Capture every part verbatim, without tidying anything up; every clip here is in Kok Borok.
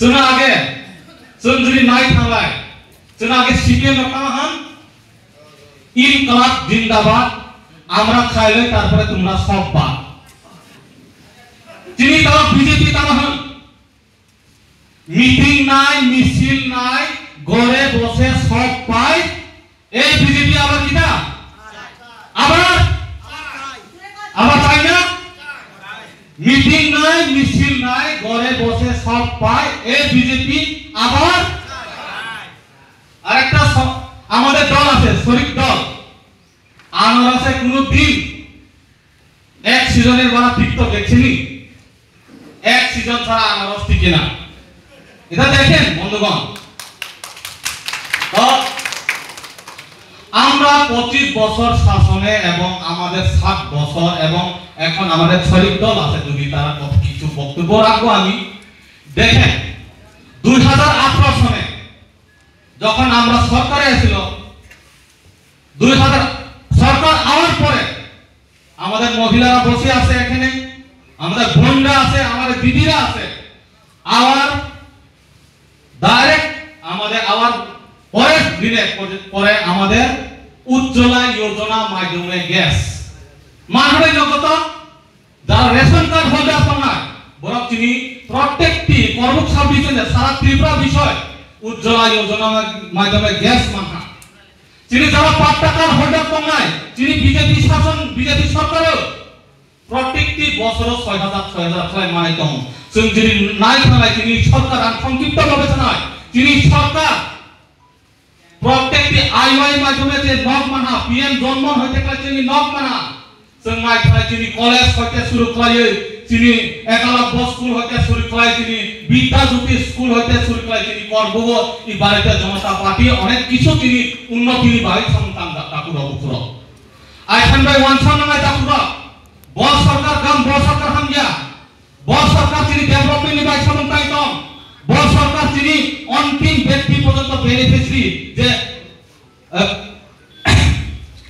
Chwng age, chwng jodi nai thanglai, chwng age C P M no tama han, Inqilab জিন্দাবাদ, আমরা খাইলে তারপরে তোমরা সব বাদ। Chini tama B J P tama han, meeting nai, misil nai, ঘরে বসে সব পাই, এই B J P আবার কিতা? আবার? আবার চাই না? Meeting নাই, মিছিল নাই, ঘরে বসে সব পায়, এই B J P আবার? আরেকটা স-, আমাদের দল আছে, শরিক দল। আনারসে কোনো দিন এক সিজনের বারা টিকটক দেখছেনি? এক সিজন ছাড়া আনারস টিকে না। এটা দেখেন বন্ধুগণ, তো আমরা পঁচিশ বছর শাসনে এবং আমাদের সাত বছর এবং এখন আমাদের শরিক দল আছে, যদি তারা কত কিছু বক্তব্য রাখবো আমি। দেখেন, দুই হাজার আঠারো সনে যখন আমরা সরকারে ছিল, দুই হাজার সরকার আওয়ার পরে আমাদের মহিলারা বসে আছে এখানে, আমাদের বোনরা আছে, আমাদের দিদিরা আছে। আবার ডাইরেক্ট আমাদের আবার পরের দিনে পরে আমাদের উজ্জ্বলা যোজনা মাধ্যমে গ্যাস মানবে জগত যারা ration card holder tongnai, borok chini প্রত্যেকটি করবুক সাব ডিভিশনে সারা ত্রিপুরা বিষয় উজ্জ্বলা যোজনা মাধ্যমে গ্যাস Manha. Chini jara patta card holder tongnai, chini B J P শাসন, B J P সরকারও প্রত্যেকটি বছরও ছয় হাজার, ছয় হাজার করে মানাই tong. Chwng jodi nai thanglai chini সরকার, ang সংক্ষিপ্ত ভাবে sanai, chini সরকার প্রত্যেকটি আইওয়াই মাধ্যমে যে nok manha, P M Janman হইতে পারে chini nok manha, Chwng nai thanglai chini college hoite suru khlaiwi, chini Ekalabya school hoite suru khlai, chini Bidya Jyoti school hoite suru khlai, chini Korbugo i Bharatiya Janata Party onek kisu chini unnoti ni bagwi samung tangjak takhuk rok bukhuk rok. Aithan bai wansuk nangnai takhuk rok. Bo sarkar gam, bo sarkar hamya. Bo sarkar chini development ni bai samung tang tong. Bo sarkar chini ontim byakti porjonto beneficiary je Eh,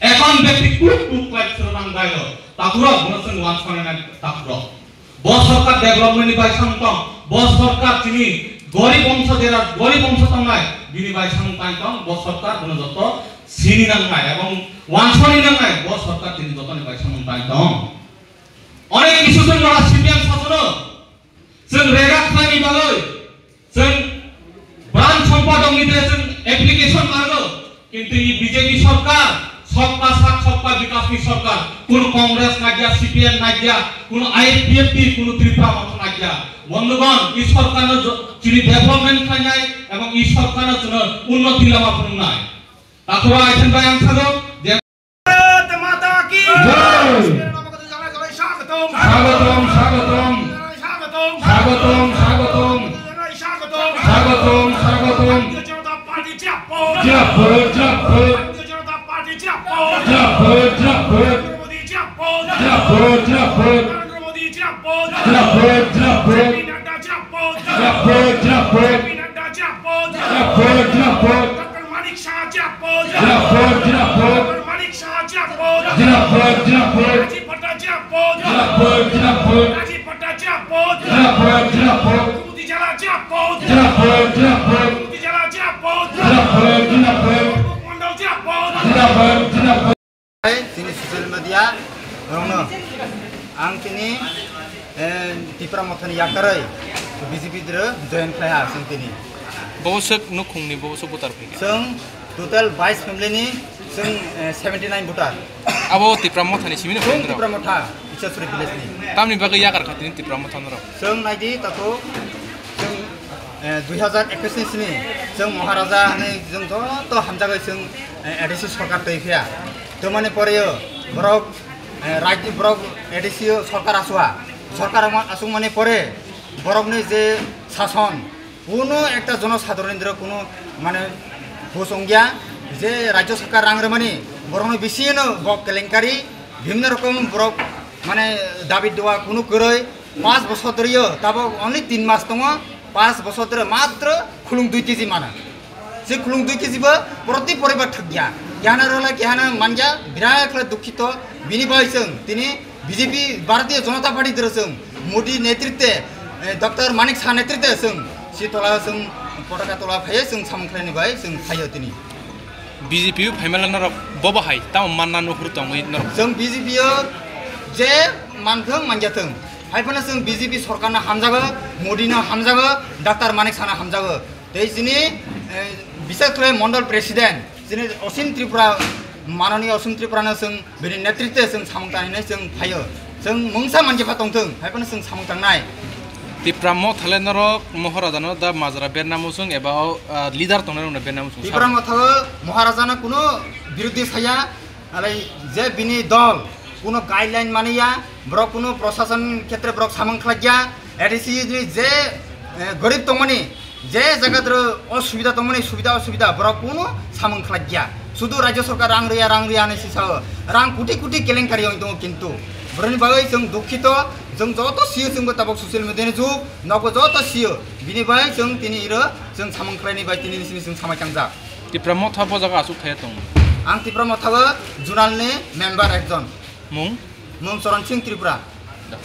ekon bekti kuk kuk khlai srwnang dailo. Takhurok bono chwng wansuknai takhurok. Bo sorkar development ni bai samung tong. Bo sorkar chini gorib ongso jera gorib ongso tongnai bini bai samung tang tong. Bo sorkar bono joto sini nangnai ebong wansukni nangnai. Bo sorkar chini jotoni bai samung tang tong. Onek kisu chwng mala C P M sasono chwng rega khlaini bagwi Chwng branch sompajokni de chwng application margo, kintu i B J P sorkar, Sabka Saath Sabka Vikas ni sorkar, kuno Congress naikya, C P M naikya, kuno I P F T, kuno Tripura Motha naikya. Bondhugon, i sorkarno jo-, chini development khlainai ebong i sorkarno chwngno unnoti lama phunuknai. Takhoro aithan bai ang sago je Bharat माता की जय। स्वागतम, स्वागतम। स्वागतम, स्वागतम। स्वागतम, स्वागतम। स्वागतम, स्वागतम। भारतीय जनता पार्टी जिंदाबाद। जिंदाबाद, जिंदाबाद। भारतीय जनता पार्टी जिंदाबाद। जिंदाबाद, जिंदाबाद। नरेंद्र मोदी जिंदाबाद। जिंदाबाद, जिंदाबाद। नरेंद्र मोदी जिंदाबाद। जिंदाबाद, जिंदाबाद। जेपी नड्डा जिंदाबाद। जिंदाबाद, जिंदाबाद। जेपी नड्डा जिंदाबाद। जिंदाबाद, जिंदाबाद। डॉक्टर मानिक शाह जिंदाबाद। जिंदाबाद, जिंदाबाद। डॉक्टर मानिक शाह जिंदाबाद। जिंदाबाद, जिंदाबाद। राजीव भट्टा जिंदाबाद। जिंदाबाद, जिंदाबाद। राजीव भट्टा जिंदाबाद। जिंदाबाद, जिंदाबाद। कुमुदी जला जिंदाबाद। जिंदाबाद, जिंदाबाद। कुमुदी जला जिंदाबाद। जिंदाबाद, जिंदाबाद। प्रमोद मंडल जिंदाबाद। जिंदाबाद, जिंदाबाद। Hai, chini social media rokno ang chini, eh, Tipra Mothani yaktarwi B J P dro join khlai ha chwng tini. Bo swk nukhungni, bo swk voter phaikha. Chwng total bais family ni chwng, eh, seventy nine voter. Abo Tipra Mothani simi no chwng khendro. Tipra Motha, Isasuri village ni. Tamni bagwi yakar kha tini Tipra Motha norok? Chwng naidi takhuk, chwng, eh, dui hazar ekwis ni simi chwng Maharaja hwnwi chwng joto hamjagwi chwng, eh, A D C sorkar twi phiya. Twmani poreo borok, eh, rajni borok A D C o sorkar aswa. Sorkar ama aswk mani pore borokni je sason, kuno ekta jono sadharon ni bwrwi kuno mane hus wngya je rajyo sorkar rang rwmani borokno bisino bok kelenkari bibhinno rokom borok mane dabi duwa kuno kwrwi. Pas bosor dhoriyo, tabok only tin mas tongo, pas bosor dhori matro khulung dui kg mano. Se khulung dui kg bo proti poribar thakya. Kehana rwla kehana manja, birat khlai dukhito, bini bai chwng, tini B J P, Bharatiya Janata Party dhoro chwng, Modi netritwe, eh, Doctor Manik Saha netritwe chwng, Tola chwng potaka tola phaiwi chwng samung khlaini bai chwng phaio tini. B J P o phaimala norok bobo hai tamo manna nuhur tongwi norok. Chwng B J P o je manthwng manjathwng, hai phano chwng B J P sorkarno hamjago, Modi no hamjago, Doctor Manik Sahano hamjago. Tei chini, eh, bisas khlai mondol president, chini Osim Tripura, manani Osim Tripura no chwng bini netritwe chwng samung tangnai chwng phaio. Chwng mungsa manjepha tongthwng, hai phano chwng samung tangnai. Tipra Motha le norok Moharaja no da majra bernamo chwng eba o, ah, leader tongnai rokno bernamo chwng Tipra sabo. Motha o Moharaja no kuno birodhi saya, alai je bini dol kuno guideline maniya, borok kuno prosason khetre borok samung khlaiya, A D C ni je, eh, gorib tongmani, je jaga doro osubida tongmani, subida osubida, borok kuno samung khlaiya. Sudu rajya sarkar rang riya, rang riya hinwi sisao. Rang koti koti kelenkari wng tongo kintu. Boroni bagwi chwng dukhito, chwng joto sio chwngbo tabok social media ni jug, nogo joto sio. Bini bai chwng tini iro, chwng samung khlaini bai tini sini chwng samai tangjak. Tipra Motha bo jaga aswk thaya tongo. Ang Tipra Motha o zonal ni member ekjon. Mung? Mung Charan Singh Tripura. Da.